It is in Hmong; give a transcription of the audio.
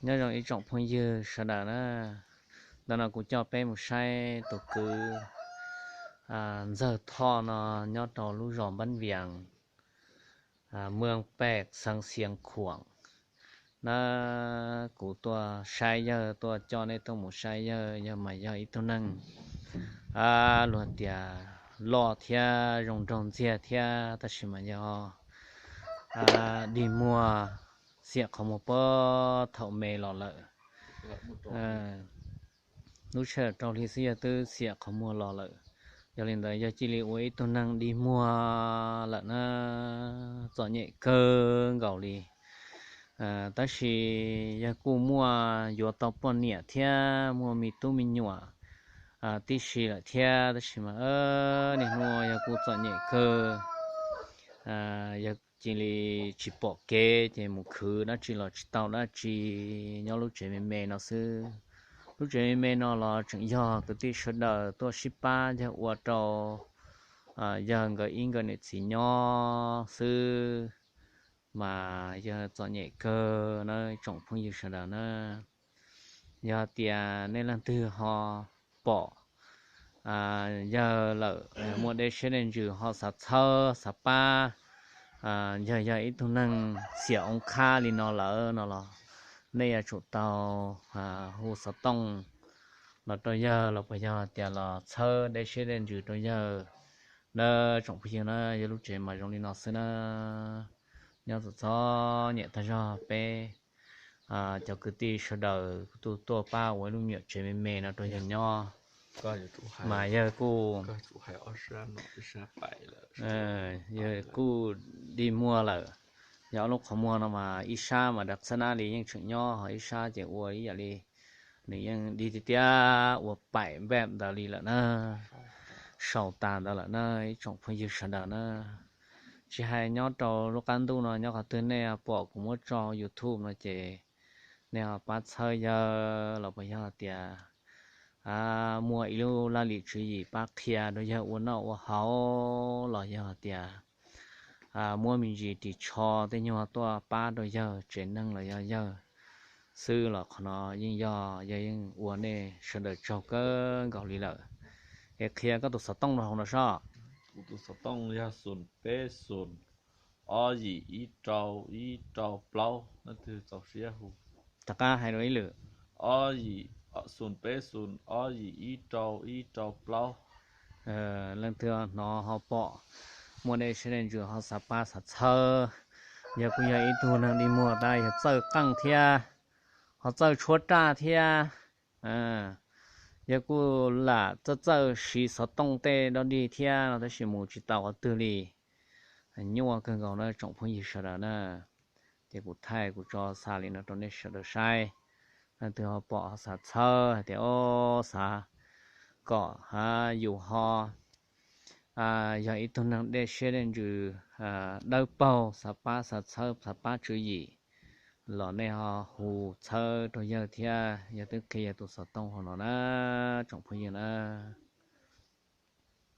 Nyob zoo ib tsoom phooj ywg sawv daws na, ntawm no kuv coj peb mus saib tus kwv Ntxawg Thoj no nyob rau lub zos Npab Vias, Mweej Pej, xeev Xiav Khuam na. Kuv tuaj saib yawg, tuaj coj nej tuaj mus saib yawg, yawg mas yog ib tug neeg luag tias loj thiab zoo nraug ntxiag thiab, tab sis mas yog dig muag, xiam qhov muag puag thaum me los lawm. Lub sij hawm rau hli xwb yawg twb xiam qhov muag los lawm. Yog li ntawd yawg cia li ua ib tug neeg dig muag lawm na, txom nyem kawg nkaus li. Tab sis yawg kuj muaj yuav tau poj niam thiab muaj me tub me nyuam tib si lawm thiab, tab sis mas niaj hnub yawg kuj txom nyem kawg. Yawg cia li tsis pom kev ces mus khwv dab tsi los tsis tau dab tsi. Nyob lub tsev me me no xwb. Lub tsev me me no los tseem yog kwv tij sawv daws tuaj sib pab yawg ua rau yawg nkawd ib nkawd niam txiv nyob xwb, mas yawg txom nyem kawg na tsoom phooj ywg sawv daws na. Yog tias nej leej twg ho pom yawg lawm, muaj dej siab dej ntsws ho xav txhawb xav pab, yawg yog ib tug neeg xiam oob khab li no lawm no los, nej yuav tsum tau hu xov tooj los rau yawg los puas yog tias los txhawb dej siab dej ntsws rau yawg na tsoom phooj ywg na. Yawg lub tsev mas zoo li no xwb na. Nyob txom txom nyem tag zog, peb cov kwv tij sawv daws kuj tuaj pab ua ib lub me nyuam tsev me me no rau yawg nyob, mas yawg kuj, yawg kuj dig muag lawm. Yog ob lub qhov muag no mas ib sab mas dav xab nab li yeej tseem nyob, ho ib sab ces ua ib yam li nws yeej dig tiag tiag, ua paim npaj ntawd li lawm na, sau tas ntawd lawm na ib tsoom phooj ywg sawv daws na. Tsis hais nyob rau lub qab ntuj no, nyob qhov twg nej pom kuv muab tso YouTube no ces nej ho pab txhawb yawg los puas yog tias muaj ib lub laj lim tswv yim pab qhia rau yawg ua noj ua haus los yog tias muab me ntsis ris tsho tej nyuag tuaj pab rau yawg tsev neeg los yog yawg xwb los qhov no yeej yog yawg yeej ua nej sawv daws tsaug kawg nkaus li lawm. Es qhia koj tus xov tooj rau hauv no sob. Kuv tus xov tooj yog xoom peb xoom ob yim ib rau ib rau plaub, leej twg txaus siab hu. Rov qab hais dua ib lwm. Ob yim, xoom peb xoom ob yim ib rau ib rau plaub. Leej twg hnov ho pom, muaj dej siab dej ntsws ho xav pab xav txhawb, yawg kuj yog ib tug neeg dig muag tab yawg txawj qeej thiab, ho txawj tshuab raj thiab. Yawg kuj lam txawj txawj siv xov tooj tej dog dig thiab no tab sis mus tsis tau qhov twg li. Nyuaj kawg nkaus na tsoom phooj ywg sawv daws na. Ces kuv thaij kuv tso xa li no rau nej sawv daws saib. Leej twg ho pom ho xav txhawb hais tias o, xav kom yus ho yog ib tug neeg dej siab dej ntsws dawb paug, xav pab xav txhawb xav pab tswv yim los nej ho hu txhawb rau yawg thiab, yawg twb qhia yawg tus xov tooj hauv no na tsoom phooj ywg na.